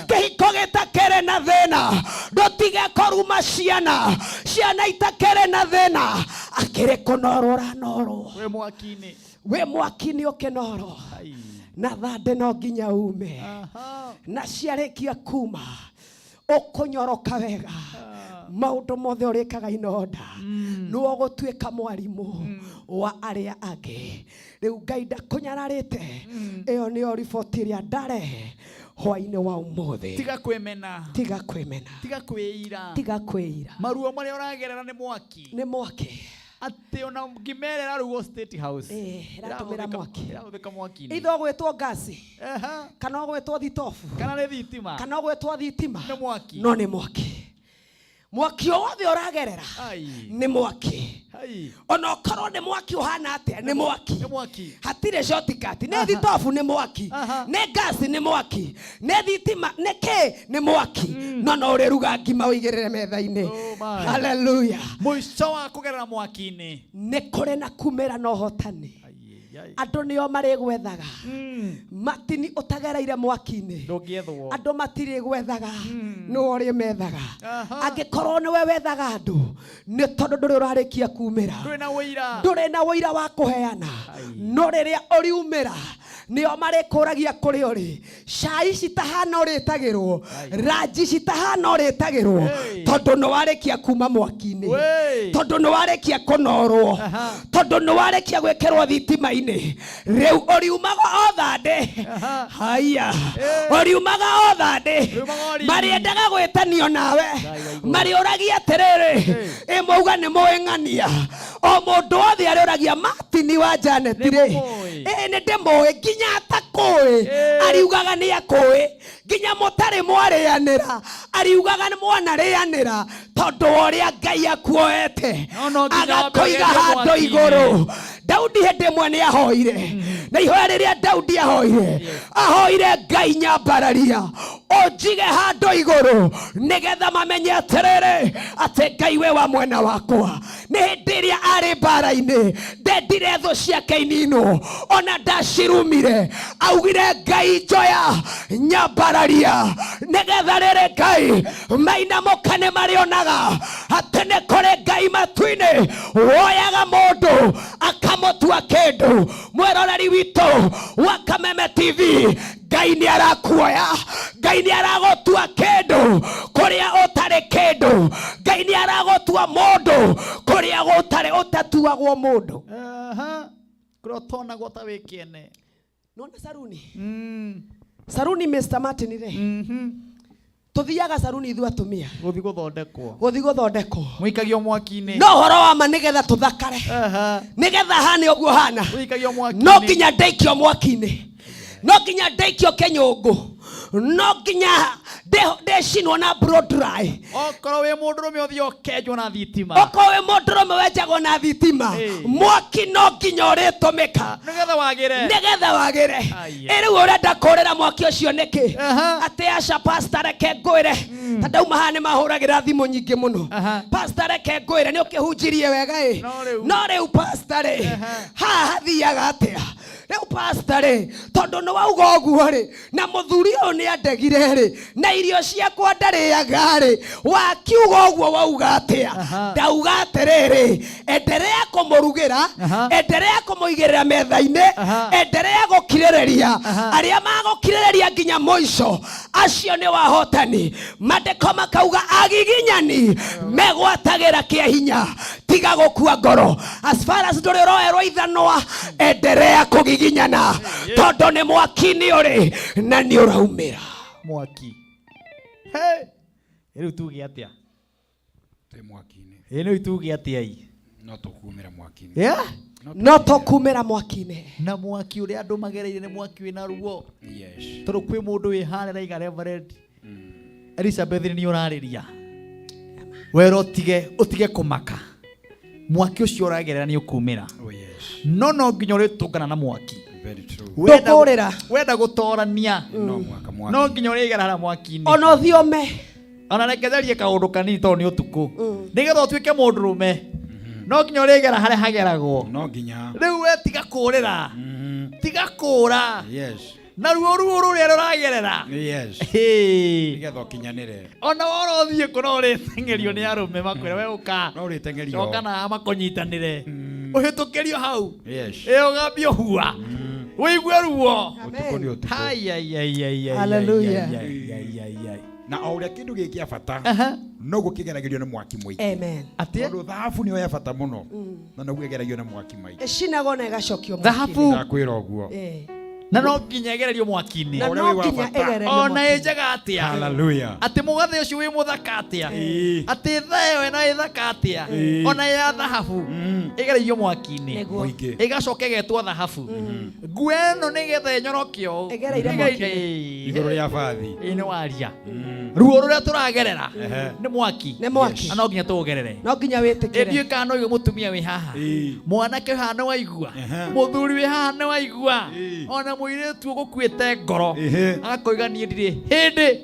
kĩhiko gĩtakĩrĩ na thĩna, ndũtige kũruma ciana, ciana itakĩrĩ na thĩna, akĩrĩ kũnorwo ũranorwo. Wĩ mwaki-inĩ. Wĩ mwaki-inĩ ũkĩnorwo. Ai. Na thandĩ no nginya ume. Na ciarĩkia kuma, ũkũnyoroka wega, maũndũ mothe ũrĩkaga in order, nĩwe ũgũtuĩka mwarimũ wa arĩa angĩ. Rĩu Ngai ndakũnyararĩte. Ĩyo nĩyo riboti ĩrĩa ndarehe hwainĩ wa ũmũthĩ. Tiga kwĩmena. Tiga kwĩmena. Tiga kwĩira. Tiga kwĩira. Maruo marĩa ũragerera nĩ mwaki. Nĩ mwaki. Atĩ ona ngĩmerera rĩu o State House. Eh, ĩratũmĩra mwaki. Ĩrahũthĩka mwaki-inĩ. Ithe ũgwĩtwo ngasi kana ũgwĩtwo thitobu Kana nĩ thitima. kana ũgwĩtwo thitima, Nĩ mwaki. no nĩ mwaki. Mwaki o wothe ũragerera Ai. nĩ mwaki. Ai. Ona ũkorwo nĩ mwaki ũhana atĩa, nĩ mwaki. Nĩ mwaki. Hatirĩ shortcut. Nĩ thitobu nĩ mwaki, Aha. nĩ ngasi nĩ mwaki, nĩ thitima nĩ kĩ nĩ mwaki. No no ũrĩruga ngima ũigĩrĩre metha-inĩ. Oh my. Haleluya. Mũico wa kũgerera mwaki-inĩ. Nĩ kũrĩ na kumĩra na ũhotani. Ai, ai. Andũ nĩo marĩgwethaga. Matini ũtagereire mwaki-inĩ, Ndũngĩethwo. andũ matirĩ gwethaga, nĩwe ũrĩ methaga. Aha. Angĩkorwo nĩwe wethaga andũ, nĩ tondũ ndũrĩ ũrarĩkia kumĩra, Ndũrĩ na ũira. ndũrĩ na ũira wa kũheana. No rĩrĩa ũriumĩra, nĩo marĩkũragia kũrĩ ũrĩ. Cai citahana ũrĩtagĩrwo, ranji citahana ũrĩtagĩrwo, Hey. tondũ nĩ warĩkia kuma mwaki-inĩ, Wey. tondũ nĩ warĩkia kũnorwo, Aha. tondũ nĩ warĩkia gwĩkĩrwo thitima-inĩ. Rĩu ũriumaga o thandĩ. Aha. Haya, Hey. ũriumaga o thandĩ. Ũriumaga o riri. Marĩendaga gwĩtanio nawe, Ngai wa igũrũ. marĩũragia atĩrĩrĩ, Hey. ĩ mauga nĩ mũĩ ng'ania. O mũndũ wothe arĩũragia Martin wa Janet Nĩ rĩ, mũmũĩ. ĩ nĩ ndĩmũĩ nginya atakũĩ, Hey. ariugaga nĩ akũĩ. Nginya mũtarĩ mwarĩanĩra, ariugaga nĩ mwanarĩanĩra, tondũ wa ũrĩa Ngai akuoete No, no nginya wambe agakũiga ũgerie handũ mwaki-inĩ. igũrũ. Daudi hĩndĩ ĩmwe nĩ ahoire, na ihoya rĩrĩa Daudi ahoire, ahoire Ngai nyambararia ũnjige handũ igũrũ, nĩgetha mamenye atĩrĩrĩ, atĩ Ngai we wa mwena wakwa. Nĩ hĩndĩ ĩrĩa arĩ mbara-inĩ, ndendire thũ ciake ininwo, ona ndacirumire. Augire Ngai njoya nyambararia, nĩgetha rĩrĩ Ngai mainamũka nĩ marĩonaga atĩ nĩ kũrĩ Ngai matu-inĩ woyaga mũndũ akamũtua kĩndũ. Mwĩroreri witũ wa Kameme TV, Ngai nĩ arakuoya, Ngai nĩ aragũtua kĩndũ kũrĩa ũtarĩ kĩndũ, Ngai nĩ aragũtua mũndũ kũrĩa gũtarĩ ũtatuagwo mũndũ. Aha. Kũrĩa ũtonagwo ta wĩ kĩene. Nona saruni, saruni Mr. Martin rĩ, tũthiaga saruni ithuĩ atumia Gũthiĩ gũthondekwo. gũthiĩ gũthondekwo, Mũikagio mwaki-inĩ. no ũhoro wa ma nĩgetha tũthakare, Aha. nĩgetha hane ũguo hana, Ũikagio mwaki-inĩ. no nginya ndaikio mwaki-inĩ, no nginya ndaikio kĩnyũngũ, no nginya ndĩcinwo na blow dry. Okorwo wĩ mũndũrũme ũthiĩ ũkenjwo na thitima. Okorwo wĩ mũndũrũme wenjagwo na thitima. Hey. Mwaki no nginya ũrĩtũmĩka Nĩgetha wagĩre. nĩgetha wagĩre. Ai. Ĩ rĩu ũrenda kũrĩra mwaki ũcio nĩkĩ? Aha. Atĩ aca pastor, reke ngwĩre, ta ndauma haha nĩ mahũragĩra thimũ nyingĩ mũno. Aha. Pastor, reke ngwĩre, nĩ ũkĩhunjirie wega ĩ, No rĩu. no rĩu pastor rĩ, Aha. haha hathiaga atĩa rĩu pastor rĩ? Tondũ nĩ wauga ũguo rĩ, na mũthuri ũyũ nĩ andegire rĩ, na irio ciakwa ndarĩaga rĩ, wakiuga ũguo wauga atĩa? Aha. Ndauga atĩrĩrĩ, enderea kũmũrugĩra, Aha. enderea kũmũigĩrĩra metha-inĩ, Aha. enderea gũkirĩrĩria. Aha. Arĩa magũkirĩrĩria nginya mũico, acio nĩ wahotani. Mandĩko makauga agiginyani megwatagĩra kĩa hinya. Tiga gũkua ngoro, as far as ndũrĩ ũroerwo ithanwa, enderea kũgiginyana, tondũ nĩ mwaki-inĩ ũrĩ na nĩ ũraumĩra Mwaki. Hey. Rĩu tuge atĩa? Twĩ mwaki-inĩ. Ĩ rĩu tuge atĩa i? No tũkumĩra mwaki-inĩ. Yeah? No tũkumĩra mwaki-inĩ. Na mwaki ũrĩa andũ magereire nĩ mwaki wĩna ruo. Yes. Tondũ kwĩ mũndũ wĩ harĩa araiga Reverend Elizabeth nĩ ũrarĩria. Wera ũtige kũmaka. Mwaki ũcio ũragerera nĩ ũkumĩra. Oh yes. No no nginya ũrĩtũngana na mwaki. Very true. Ndũkũrĩra. Wenda gũtorania, No mwaka mwaki. no nginya ũrĩgera harĩa mwaki-inĩ. Ona ũthiome. Ona reke tharie kaũndũ kanini tondũ nĩ ũtukũ. Nĩgetha ũtuĩke mũndũrũme, no nginya ũrĩgera harĩa hageragwo. No nginya. Rĩu we tiga kũrĩra, tiga kũra. Yes. Na ruo ruo rũrĩa rũragerera. Yes. Hey. Nĩgetha ũkinyanĩre. Ona wora ũthiĩ kũ no ũrĩteng'erio nĩ arũme makwĩre we ũka. No ũrĩteng'erio. Coka na makũnyitanĩre. Ũhĩtũkĩrio hau. Yes. Ĩ ũgambie ũhua. Ũigue ruo. Ũtukũ nĩ ũtukũ. Hai ai ai ai ai. Hallelujah. Ai ai ai ai ai. Na o ũrĩa kĩndũ gĩ kĩa bata, Aha. noguo kĩgeragĩrio nĩ mwaki mũingĩ. Amen. Atĩa? Tondũ thahabu nĩyo ya bata mũno, na noguo ĩgeragio na mwaki maingĩ. Ĩcinagwo na ĩgacokio mwaki-inĩ. Thahabu. Ndakwĩra ũguo. Eh. Na no nginya ĩgererio mwaki-inĩ. Na Ũrĩa no wĩ wa nginya bata. ĩgererio Ona mwaki-inĩ. ĩ njega atĩa, Hallelujah. atĩ mũgathe ũcio wĩ mũthaka atĩa, Ĩĩ. atĩ thaa ĩyo ĩno ĩ thaka atĩa, Ĩĩ. ona ya thahabu, ĩgereirio mwaki-inĩ, Nĩguo. Mũingĩ. ĩgacoka ĩgetwo thahabu. Nguo ĩno nĩgetha ĩnyorokio ũũ. Ĩgereire mwaki-inĩ. Ĩĩ. Igũrũ rĩa bathi. Ĩĩ, nĩ waria ruo rũrĩa tũragerera Ehe. nĩ mwaki. Nĩ mwaki. Na no nginya tũũgerere. No nginya wĩtĩkĩre. Ndiũĩ kana no igue mũtumia wĩ haha, Ĩĩ. mwanake wĩ haha nĩ waigua, Ehe. mũthuri wĩ haha nĩ waigua, Ĩĩ. ona mũirĩtu ũgũkuĩte ngoro Ehe. akoiga niĩ ndirĩ hĩndĩ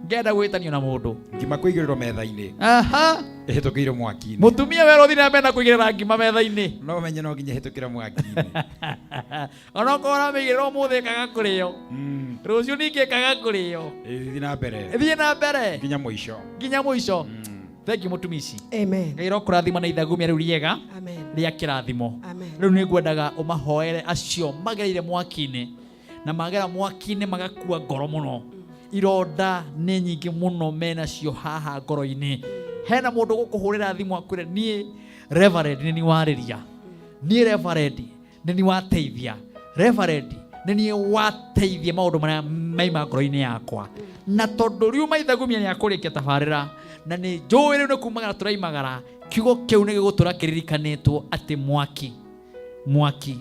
ngenda gwĩtanio na mũndũ. Ngima kũigĩrĩrwo metha-inĩ Aha. ĩhĩtũkĩire mwaki-inĩ. Mũtumia werwo thiĩ na mbere na kũigĩrĩra ngima metha-inĩ. No menye no nginya ĩhĩtũkĩre mwaki-inĩ. Onokorwo ũramĩigĩrĩra ũmũthĩ ĩkaga kũrĩo, rũciũ ningĩ ĩkaga kũrĩo. Ĩthiĩ na mbere Ĩthiĩ na mbere nginya mũico. Nginya mũico. Thank you, mũtumici. Amen. Ngai rokũrathima na ithagumia rĩu rĩega Amen. rĩa kĩrathimo. Amen. Rĩu nĩ ngwendaga ũmahoere acio magereire mwaki-inĩ, na magera mwaki-inĩ magakua ngoro mũno. Ironda nĩ nyingĩ mũno menacio haha ngoro-inĩ. Hena mũndũ gũkũhũrĩra thimũ akwĩre, niĩ reverend nĩ niĩ warĩria, niĩ reverend nĩ niĩ wateithia, reverend nĩ niĩ wateithia maũndũ marĩa maima ngoro-inĩ yakwa. Na tondũ rĩu maithagumia nĩ akũrĩkia tabarĩra, na nĩ njũĩ rĩu nĩ kumagara tũraimagara, kiugo kĩu nĩ gĩgũtũra kĩririkanĩtwo atĩ mwaki, mwaki,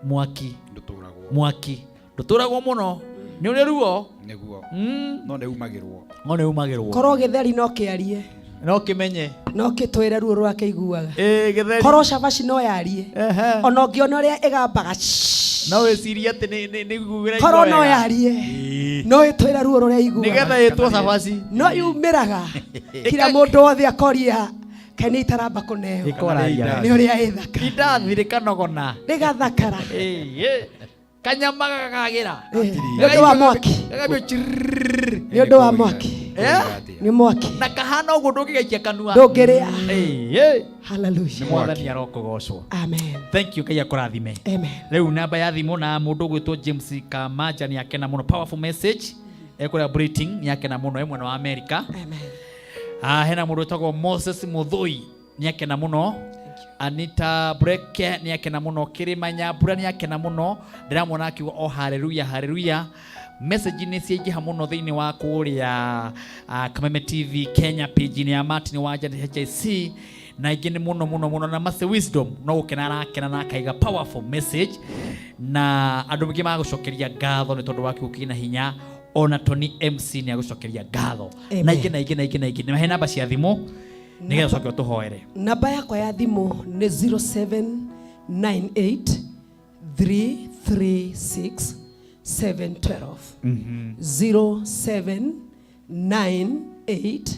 mwaki Ndũtũragwo. Mwaki ndũtũragwo mũno nĩ ũrĩ ruo. Nĩguo. No nĩ umagĩrwo. No nĩ umagĩrwo. Korwo gĩtheri no kĩarie, No kĩmenye, no kĩtwĩre ruo rũrĩa kĩiguaga. Ĩ gĩtheri. Korwo cabaci no yarie, Ehe. ona ũngĩona ũrĩa ĩgambaga, No wĩcirie atĩ nĩ iguĩra. Korwo no yarie, no ĩtwĩre ruo rũrĩa iguaga. Nĩgetha ĩtwo cabaci. No yumĩraga kila mũndũ wothe akoria kaĩ nĩ itaramba kũneo Ĩkoraria. nĩ ũrĩa ĩthaka. Indathi rĩkanogona. Rĩgathakara. Ĩ, ĩ. Kanyama gakagĩra. Ĩ, nĩ ũndũ wa mwaki. Gagambio chirrrr. Nĩ ũndũ wa mwaki. Eh? Nĩ mwaki. Na kahana ũguo ndũngĩgaikia kanua. Ndũngĩrĩa. Ĩ, ĩ. Haleluya. Mwathani arokũgocwo. Amen. Thank you, Ngai akũrathime. Amen. Rĩu namba ya thimũ, na mũndũ ũgwĩtwo James Kamaja nĩ akena mũno, powerful message, ekũrĩa Britain, nĩ akena mũno, e mwena wa America. Amen. Ah, hena mũndũ wĩtagwo Moses Mũthũi nĩ akena mũno, Anita Breke nĩ akena mũno, Kĩrĩma Nyambura nĩ akena mũno, ndĩramuona akiuga o haleluya, haleluya. Message nĩ ciaingĩha mũno thĩinĩ wa kũrĩa Kameme TV Kenya page-inĩ ya Martin Wanja HIC, na ingĩ nĩ mũno mũno mũno. Na Mercy Wisdom no gũkena arakena na akaiga powerful message, na andũ aingĩ magũcokeria ngatho nĩ tondũ wa kiugo kĩna hinya. Ona Tony MC nĩ agũcokeria ngatho. Amen. Na ingĩ na ingĩ na ingĩ na ingĩ. Nĩ he namba cia thimũ nĩgetha ũcoke ũtũhoere. Namba yakwa ya thimũ nĩ 0798 336 712, 0798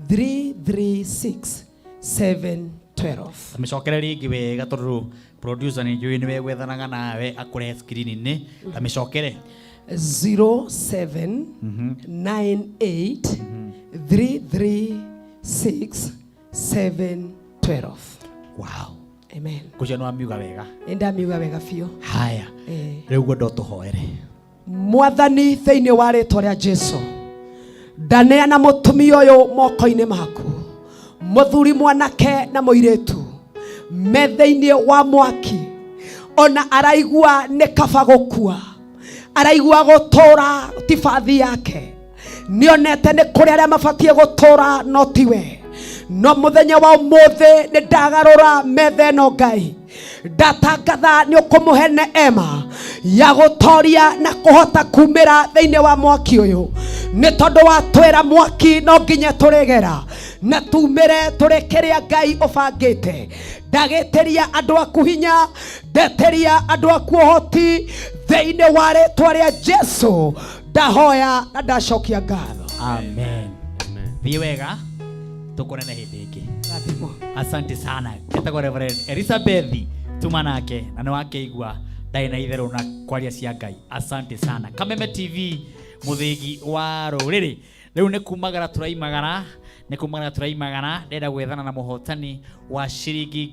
336 712. Mĩcokere rĩngĩ wega, tondũ producer nĩ njũĩ nĩwe gwethanaga nawe akũrehe screen-inĩ. Ta mĩcokere. 0798 336 712. Wow. Amen. Kũcio nĩ wamiuga wega. Nĩ ndamiuga wega biũ. Haya. Eh. Rĩu ngwenda ũtũhoere. Mwathani, thĩinĩ wa rĩtwa rĩa Jesu, ndaneana mũtumia ũyũ moko-inĩ maku, mũthuri, mwanake na mũirĩtu me thĩinĩ wa mwaki. Ona araigua nĩ kaba gũkua, araigua gũtũra ti bathi yake, nĩonete nĩ kũrĩ arĩa mabatiĩ gũtũra no tiwe. No mũthenya wa ũmũthĩ nĩ ndagarũra metha ĩno. Ngai, ndatangatha nĩ ũkũmũhe neema ya gũtoria na kũhota kumĩra thĩinĩ wa mwaki ũyũ, nĩ tondũ watwĩra mwaki no nginya tũrĩgera na tumĩre tũrĩ kĩrĩa Ngai ũbangĩte. Ndagĩtĩria andũ aku hinya, ndetĩria andũ aku ũhoti, thĩinĩ wa rĩtwa rĩa Jesu ndahoya na ndacokia ngatho. Amen. Thiĩ wega, tũkonane hĩndĩ ĩngĩ. Rathimwo. Asante sana. Etagwo Reverend Elizabeth tuma nake, na nĩ wakĩigua ndarĩ na itherũ na kwaria cia Ngai. Asante sana. Kameme TV, mũthĩgi wa rũrĩrĩ. Rĩu nĩ kumagara tũraimagara, nĩ kumagara tũraimagara. Ndĩrenda gwethana na mũhotani wa ciringi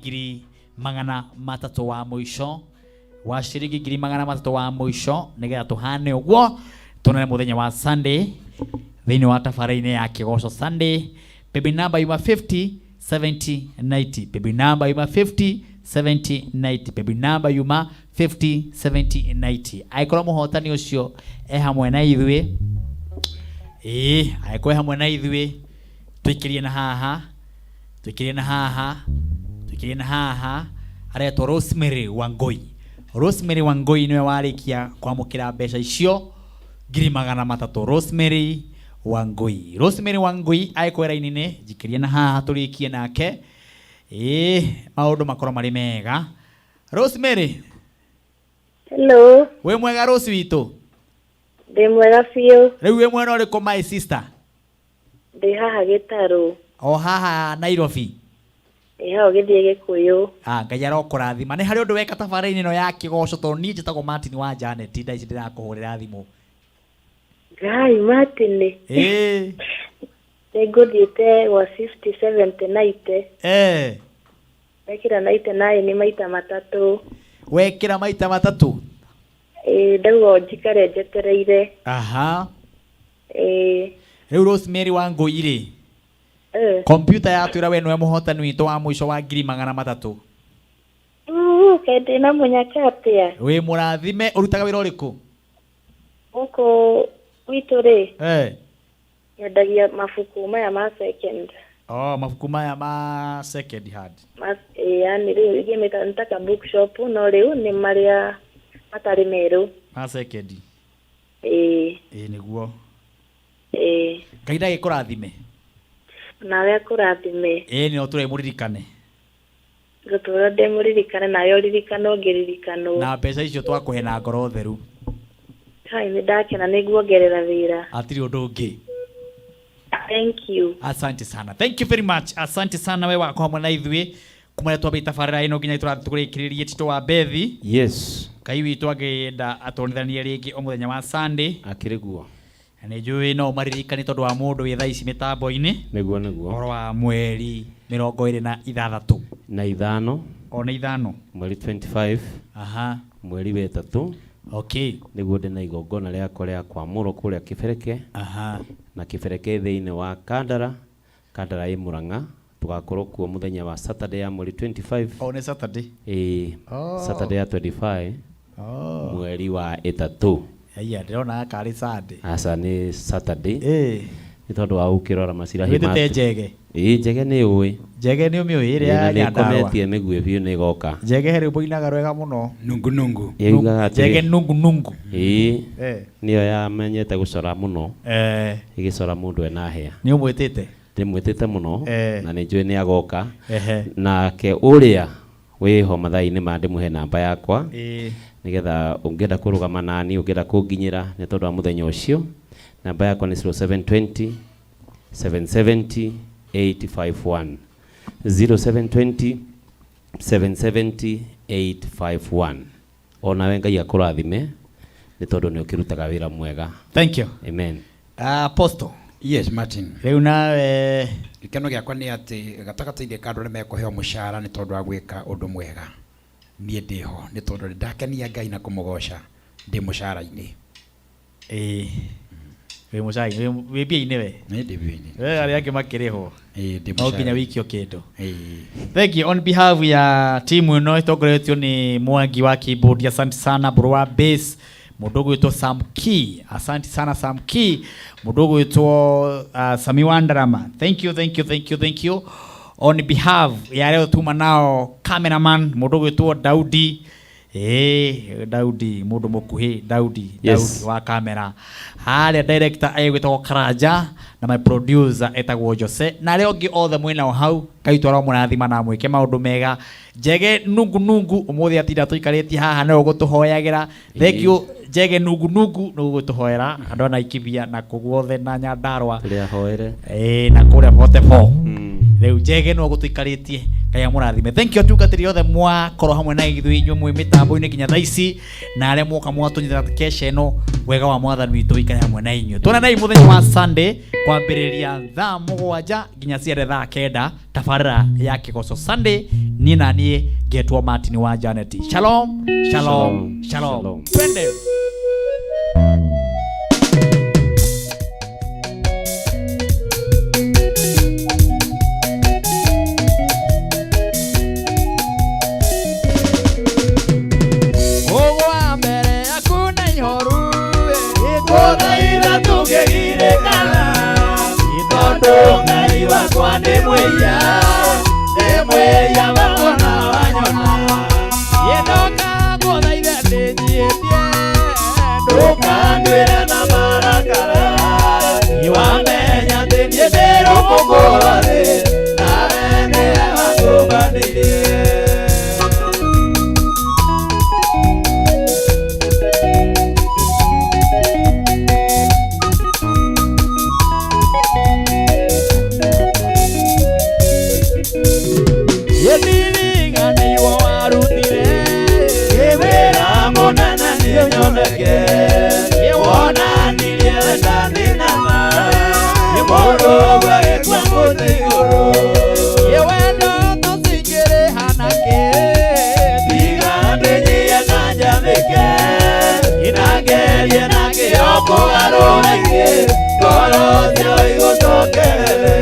300,000 wa mũico, wa ciringi 300,000 wa mũico, nĩgetha tũhane ũguo tuonane mũthenya wa Sunday thĩinĩ wa tabarĩra-inĩ ya Kĩgoco Sunday. Baby number ima 50, 70, 90. Baby number ima 50. 70 90. Paybill number yuma 50 70 90. Angĩkorwo mũhotani ũcio e hamwe na ithuĩ, ĩĩ, angĩkorwo e hamwe na ithuĩ, tũikĩrie na haha, tũikĩrie na haha, tũikĩrie na haha. Aretwo Rosemary Wangoi. Rosemary Wangoi nĩwe warĩkia kwamũkĩra mbeca icio 300,000. Rosemary Wangoi, Rosemary Wangoi, angĩkorwo e raini-inĩ, njikĩrie na haha tũrĩkie nake, ĩĩ, maũndũ makorwo marĩ mega. Rosemary. Hello. Wĩ mwega, Rose witũ? Ndĩ mwega biũ. Rĩu wĩ mwena ũrĩkũ, my sister? Ndĩ haha Gĩtarũ. O haha Nairobi? Ĩ haha ũgĩthiĩ Gĩkũyũ. Ah, Ngai arokũrathima. Nĩ harĩ ũndũ weka tabarĩra-inĩ ĩno ya kĩgoco? Tondũ niĩ njĩtagwo Martin wa Janet, thaa ici ndĩrakũhũrĩra thimũ. Ngai, Martin. Ĩĩ. Nĩ ngũthiĩte gwa 50 70 90. Ndekĩra 99 maita matatũ. Wekĩra maita matatũ? Ĩĩ, ndauga njikare njetereire. Ĩĩ. Rĩu Rosemary Wangũi rĩ, kompiuta yatwĩra we nĩwe mũhotani witũ wa mũico wa 300,000. Uu, kaĩ ndĩna mũnyaka atĩa? Wĩ mũrathime. Ũrutaga wĩra ũrĩkũ? Gũkũ gwitũ rĩ, nyendagia mabuku maya ma second. Oh, mabuku maya ma second hand. Ma, ĩĩ, yani rĩu ingĩmĩta nĩ ta bookshop, no rĩu nĩ marĩa matarĩ merũ. Ma second. Ĩĩ. Ĩĩ, nĩguo. Ĩĩ. Ngai ndagĩkũrathime. Nawe akũrathime. Ĩĩ, nĩ ũtũre mũririkane. Ngũtũra ndĩ mũririkane, nawe ũririkanwo ngĩririkanwo. Na mbeca icio twakũhe na ngoro theru. Kai, nĩ ndakena, nĩ nguongerera wĩra. Hatirĩ ũndũ ũngĩ. Thank you. Asante sana, thank you very much. Asante sana we wakwa hamwe na ithuĩ kuma rĩrĩa twambĩrĩria tabarĩra ĩno nginya tũrathiĩ tũrĩkĩrĩrie. Tito wa Bethi. Yes. Ngai witũ angĩenda atwonithanie rĩngĩ o mũthenya wa Sunday. Akĩrĩ guo. Na nĩ njũĩ no ũmaririkane tondũ wa mũndũ wĩ thaa ici mĩtambo-inĩ. Nĩguo, nĩguo. Ũhoro wa mweri 26. Na ithano. O na ithano. Mweri 25. Mweri wa ĩtatũ. Nĩguo ndĩna igongona rĩakwa rĩa kwamũrwo kũrĩa Kĩbereke. Na Kĩbereke thĩinĩ wa Kandara. Kandara ĩ Mũrang'a. Tũgakorwo kuo mũthenya wa Saturday ya mweri 25. O nĩ Saturday. Ĩĩ. Saturday ya 25. Mweri wa ĩtatũ. Aya, ndĩrona karĩ Sunday. Aca, nĩ Saturday. Ĩĩ. Nĩ tondũ wa gũkĩrora macirahi. Wĩtĩte Njege? Ĩĩ, Njege nĩ ũĩ. Njege nĩ ũmĩũĩ ĩrĩa ya Nĩ Nyandarũa? ĩkometie mĩguĩ biũ, nĩ ĩgoka. Njege he rwĩmbo inaga rwega mũno. Nungu nungu. Yugaga atĩrĩ- Njege nungu nungu. Ĩĩ. Nĩyo yamenyete gũcora mũno. Ĩgĩcora mũndũ ena hĩa. Nĩ ũmwĩtĩte? Ndĩmwĩtĩte mũno. Na nĩ njũĩ nĩ agoka. Nake ũrĩa wĩho mathaa-inĩ ma ndĩmũhe namba yakwa. Nĩgetha ũngĩenda kũrũgama nani, ũngĩenda kũnginyĩra nĩ tondũ wa mũthenya ũcio. Namba yakwa nĩ 0720 770 851. 0720 770 851. Onawe Ngai akũrathime nĩ tondũ nĩ ũkĩrutaga wĩra mwega. Thank you. Amen. Apostle. Yes, Martin. Rĩu nawe. Gĩkeno gĩakwa nĩ atĩ gatagatĩ-inĩ ka andũ arĩa mekũheo mũcara nĩ tondũ wa gwĩka ũndũ mwega, niĩ ndĩho nĩ tondũ nĩ ndakenia Ngai na kũmũgoca ndĩ mũcara-inĩ. Ĩĩ. Wĩ mũcara-inĩ, wĩ mbia-inĩ we? Nĩ ndĩ mbia-inĩ. We arĩa angĩ makĩrĩhwo. Ĩĩ, ndĩ No nginya mũcara. wĩikio kĩndũ. Ĩĩ. Thank you. On behalf ya timu ĩno ĩtongoretio nĩ Mwangi wa keyboard, asante sana. Bro wa bass, mũndũ ũgwĩtwo Sam Key, asante sana Sam Key. Mũndũ ũgwĩtwo Sami Wandarama, thank you, thank you, thank you, thank you. On behalf ya arĩa tuma nao, cameraman mũndũ ũgwĩtwo Daudi, ĩĩ, Daudi mũndũ mũkuhĩ, Daudi. Yes. Daudi wa kamera harĩa, director egwĩtagwo Karanja na my producer etagwo Jose, na arĩa angĩ othe mwĩnao hau, Ngai twara mũrathima na mwĩke maũndũ mega. Njege nungu nungu ũmũthĩ atinda tũikarĩtie haha, nĩwe ũgũtũhoyagĩra. Thank you, Njege nungu nungu, nĩwe ũgũtũhoera andũ a Naikibia na kũ guothe na Nyandarũa. Tũrĩ ahoere. Ĩĩ, na kũrĩa 44. Rĩu Njege nĩwe ũgũtũikarĩtie, Ngai amũrathime. Thank you atungatĩri othe mwakorwo hamwe na ithuĩ, inyuĩ mwĩ mĩtambo-inĩ nginya thaa ici, na arĩa mwoka mwatũnyitĩra kesha ĩno. Wega wa mwathani witũ ũikare hamwe na inyuĩ. Tuonanei mũthenya wa Sunday kwambĩrĩria thaa 7 nginya ciare thaa 9, tabarĩra ya kĩgoco Sunday. Niĩ na niĩ ngetwo Martin wa Janet. Shalom, shalom, shalom, shalom. Shalom. Twende. Wakwa ndĩ mwĩhia, ndĩ mwĩhia wona wanyona. Ndoka ngũthaithe ndĩnyiĩtie. Ndũkanduĩre na marakara. Wamenya atĩ niĩ ndĩ rũkũngũ rwa thĩ, nawe nĩwe wakũmbanĩirie. Ndirikaniirwo warutire. Wĩra mũnene nĩũnyoneke, wonanirie wendani na ma, nĩ mũndũ agĩkua mũtĩ igũrũ. Wendo tũcingĩrĩha nakĩ. Tiga ndĩnyie na njathĩke, na ngerie na kĩo kũgarũra ingĩ, ngoro ciao igũcokerere.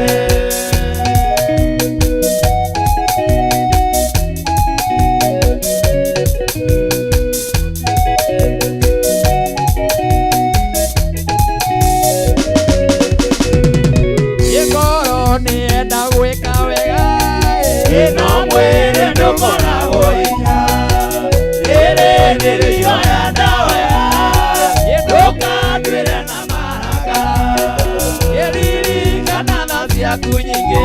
Ngoro nĩenda gwĩka wega. Ĩno mwĩrĩ ndũkoragwo hinya, rĩrĩ nĩrĩo ya ndawa ya, ndũkanduĩre na marakara. Ririkana tha ciaku nyingĩ.